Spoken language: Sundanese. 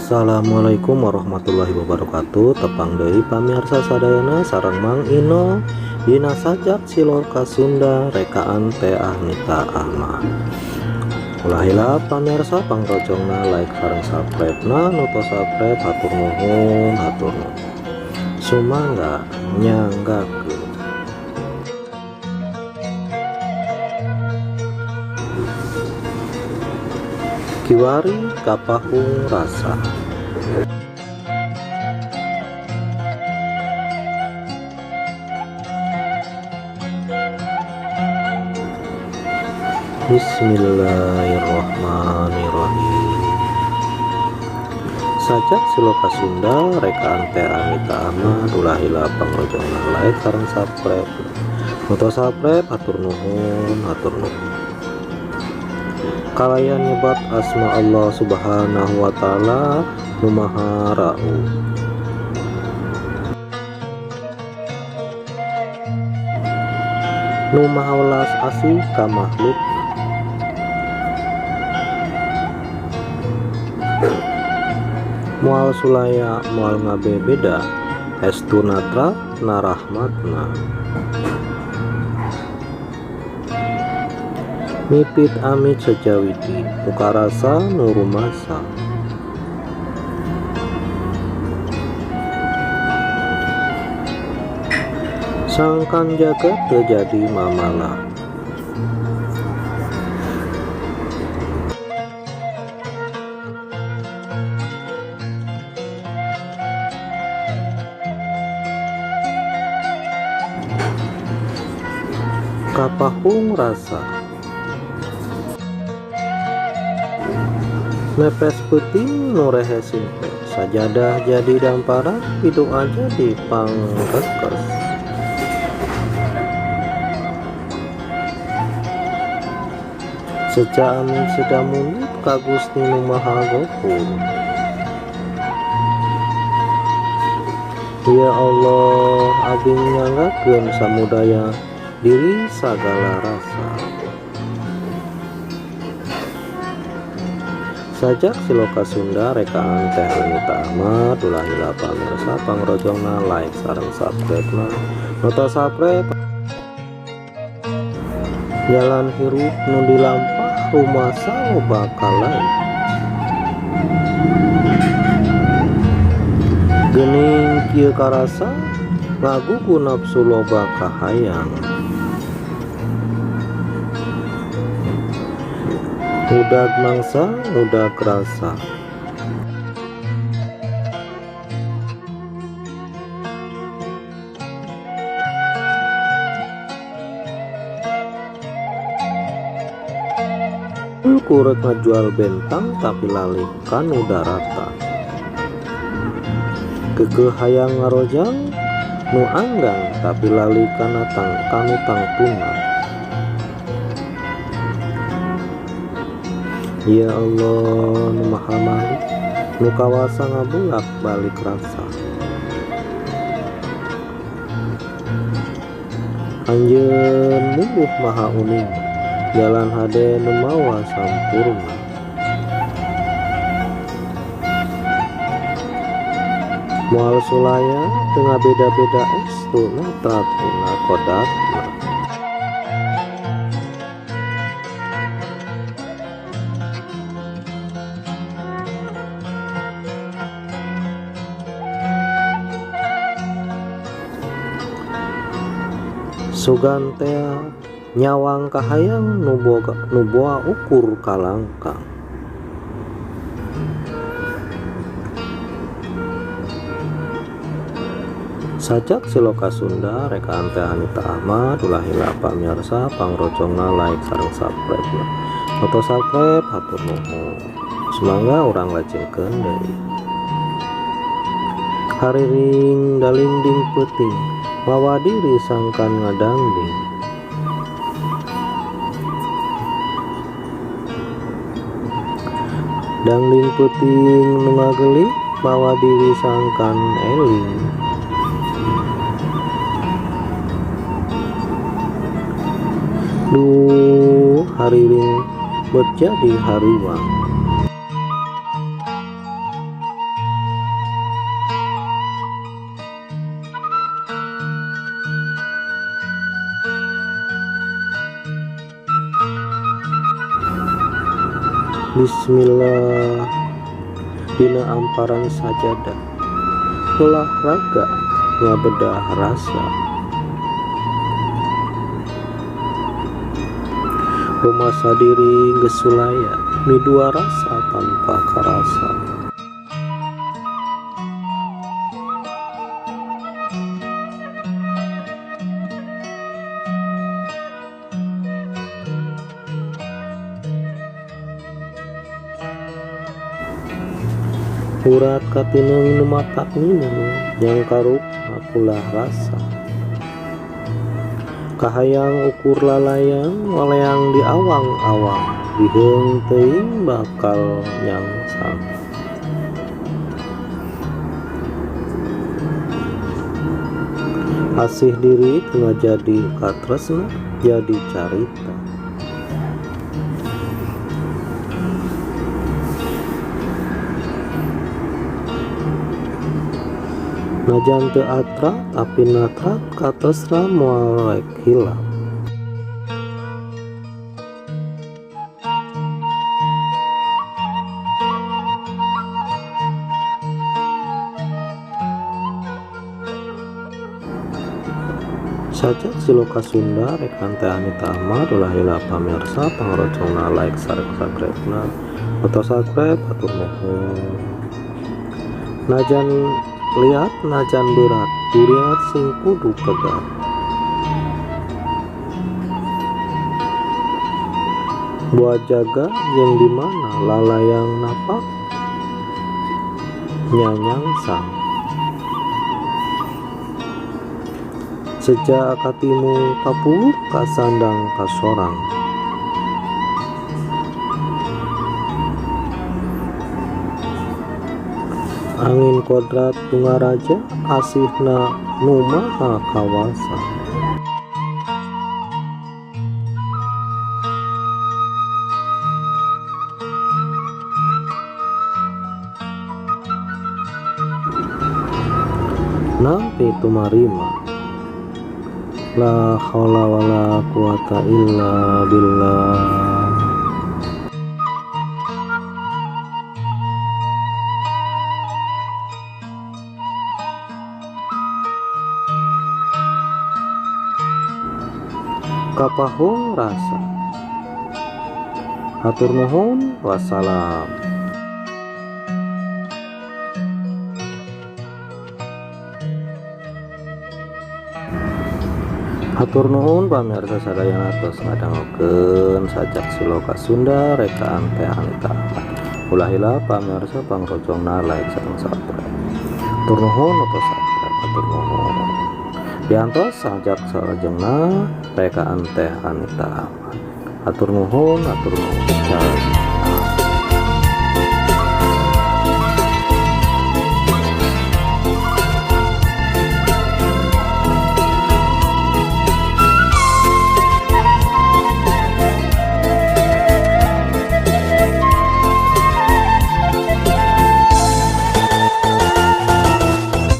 Assalamualaikum warahmatullahi wabarakatuh. Tepang deui pamirsa sadayana sareng Mang Ino dina Sajak Siloka Sunda rekaan Teh Anita Ahmad. Ulah hilap pamirsa, pangrojongna like sareng subscribe na. Nu tos subscribe hatur nuhun, hatur nuhun, sumangga nyanggakeun. Kiwari kapahung rasa. Bismillahirrahmanirrahim. Sajak Siloka Sunda rekaan Teh Anita Ahmad. Ulah hilap pangrojongna like sareng subscribe. Nu tos subscribe hatur nuhun, hatur nuhun. Kalayan nyebat asma Allah Subhanahu wa taala nu maha rauh, nu maha welas asih ka makhluk, moal sulaya moal ngabebeda estu natra na rahmatna. Mipit amit sejawiti mukarasa nu rumasa. Sangkan jagat teu jadi mamala. Kapahung rasa. Nepes peuting nu rehe simpe, sajadah jadi damparan, hidup aja di pangrekes. Seja amit seja mundut ka Gusti Nu Maha Gofur. Ya Allah, abdi nyanggakeun samudaya diri sagala rasa. Sajak Siloka Sunda rekaan Teh Anita Ahmad. Ulah hilap pamirsa, pangrojongna like sareng subscribe na. Nu tos subscribe. Jalan hirup nu dilampah rumasa loba kalai. Geuning kieu karasa ngagugu nafsu loba kahayang. Udag mangsa udag rasa. Kurek ngajual bentang tapi lalih kanu darata. Keukeuh hayang ngarojang nu anggang tapi lali kana tang kanu tangtuna. Ya Allah nu maha malik nu kawasa ngabulak balik rasa. Anjeun mungguh maha uning jalan hade nu mawa sampurna. Moal sulaya teu ngabeda-beda estu natra tina kodatna. Sugan tea nyawang kahayang nu boga nu boa ukur kalangkang. Sajak Siloka Sunda rekaan Teh Anita Ahmad. Ulah hilap pamirsa, pangrojongna like sareng subscribe. Nu tos subscribe hatur nuhun, sumangga urang lajengkeun deui. Hariring dalingding peuting mawa diri sangkan ngadangding. Dangding peuting nu ngagelik mawa diri sangkan eling. Duh, hariring bet jadi hariwang. Bismillah dina amparan sajadah olahraga ngabedah rasa. Rumasa diri geus sulaya midua rasa tanpa karasa. Urat katineung nu matak ngineng nyangkaruk ulah rasa. Kahayang ukur lalayang waleang di awang-awang diheung teuing bakal nyangsang. Asih diri teu ngajadi katresna jadi carita. Najan teu atra tapi natrat katresna moal rek hilap. Sajak Siloka Sunda rekan Teh Anita Ahmad ulah hilap pamirsa pangrocongna like sareng subscribe-na atau subscribe hatur nuhun. Najan liat najan berat duriat sing kudu pegat. Buat jaga jeung di mana lalayang napak nyanyangsang. Sejak katimu kapuruk kasandang kasorang. Angin kodrat tungaraja asihna nu maha kawasa. Nampi tumarima. La haula wala quwata illa billah. Kapahung rasa. Hatur nuhun, wassalam. Hatur nuhun pamirsa sadayana tos ngadangukeun sajak Siloka Sunda rekaan Teh Anita Ahmad. Ulah hilap pamirsa pangrojongna like sareng subscribe. Hatur nuhun atau subscribe hatur nuhun. Diantos sajak salajengna rekaan Teh Anita Ahmad. Hatur nuhun, hatur nuhun.